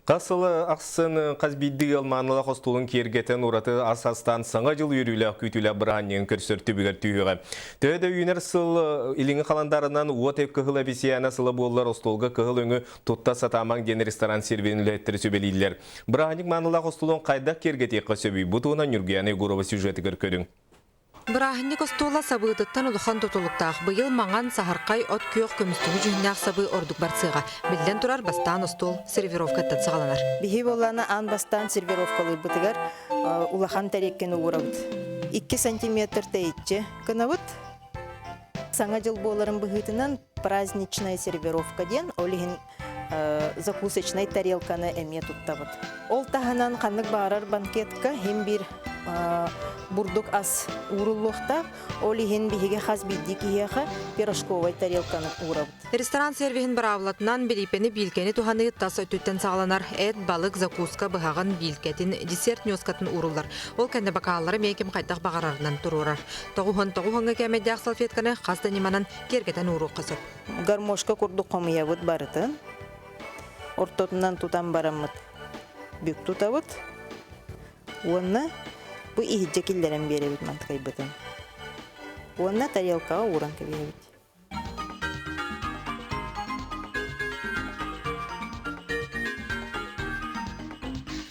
Хас сыл ахсын хас биирдии ыал маанылаах остуолун киэргэтэн ураты ас астаан Саҥа дьыл үөрүүлээх күүтүүлээх бырааһынньыгын көрсөр түбүгэр түһүөҕэ. Төһө да үүнэр сыл илиҥҥи халандаарынан уот кыһыл эбисийээнэ сыла буоллар остуолга кыһыл өҥү тутта сатаамаҥ диэн ресторан сервиһин үлэһиттэрэ сүбэлииллэр. Бырааһынньык маанылаах остуолун хайдах киэргэтиэххэ сөбүй? Бу туһунан Ньургуйаана Егорова сюжетыгар көрүҥ. Бырааһынньык остуола сабыытыттан улахан тутулуктаах. Быйыл маҥан, саһархай, от күөх, көмүстүҥү дьүһүннээх сабыы ордук барсыаҕа. Биллэн турар, бастаан остуол сервировкаттан саҕаланар. Биһи буоллаана аан бастаан сервировкалыырбытыгар улахан тэриэккэни уурабыт. 2 сантиметр тэйиччи гынабыт. Саҥа дьыл буоларын быһыытынан праздничная сервировка диэн, ол иһин закусочнай тарелканы эмиэ туттабыт. Ол таһынан ханнык баарар банкетка хим биир бурдук ас ууруллуохтаах. Ол иһин биһиги хас биирдии киһиэхэ пирожковай тарелканы уурабыт. Ресторан сервиһин быраабылатынан билиипэни биилкэни туһаныы тас өттүттэн саҕаланар. Эт, балык, закуска, быһаҕын, биилкэтин, десерт ньуоскатын ууруллар. Ол кэннэ бакааллары эмиэ ким хайдах баҕарарынан туруорар. Тоҕуһун тоҕуһуҥҥа кээмэйдээх салфетканы хас да ньыманан киэргэтэн ууруохха сөп. Гармошка курдук хомуйабыт барытын. Ортотунан тутан бараммыт бүк тутабыт. Уонна бу иһирдьэ киллэрэн биэрэбит мантыкайбытын. Уонна тарелкаҕа ууран кэбиһэбит.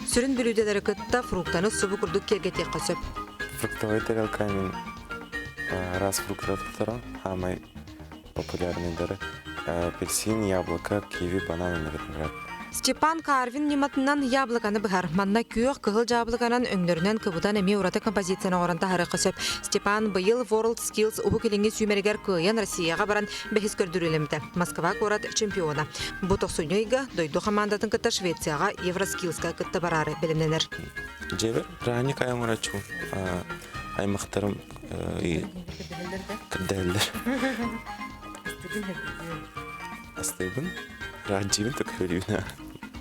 Сүрүн бүлүүдэлэри кытта фруктаны субу курдук киэргэтиэххэ сөп. Фруктовай тарелка мин раз фрукта туттарам. Хаамай популярныйдары апельсин, яблоко, киви, банан виноград. Степан Карвин ньыматынан яблоканы быһар. Манна күөх, кыһыл дьаабылыканан өҥнөрүнэн кыбытан эмиэ ураты композицияны оҥорон таһаарыахха сөп. Степан быйыл World Skills Уһук Илиҥҥи сүүмэригэр кыайан Россияҕа баран бэһис көрдөрүүлэммитэ. Москва куорат чемпиона. Бу тохсунньу ыйга дойду хамаандатын кытта Швецияҕа Евроскиллска кытта бараары бэлэмнэнэр. Дьиэбэр праздник айан оҥороччубун. Аймахтарым Кырдьаллар. Астыыбын. Раджибин төкөрүүнэ.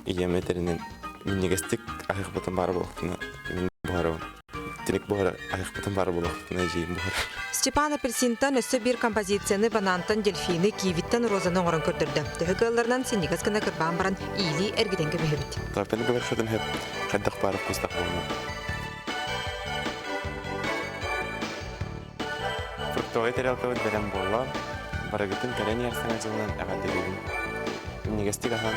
Ийэм этэринэн минньигэстик аһыахпытын баар буолуохтуна мин буһарабын. Тиник буһара аһыахпытын баар буолуохтуна эдьиийим буһарар. Степан апельсинтан өссө биир композицияны банантан дельфины, кивиттэн розаны оҥорон көрдөрдө. Төһө кыалларынан синньигэс гына кырбаан баран иилии эргитэн кэбиһэбит. Тартаны кыбархатын хэп хайдах баар вкустах буолла. Фруктовай тарелкабыт бэлэм буолла. Барыгытын кэлэн иһэр саҥа дьылынан эҕэрдэлиибин. Минньигэстик аһаан.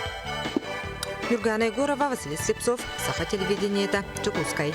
Нюргана Егорова, Василий Слепцов, Саха телевидениета, Дьокуускай.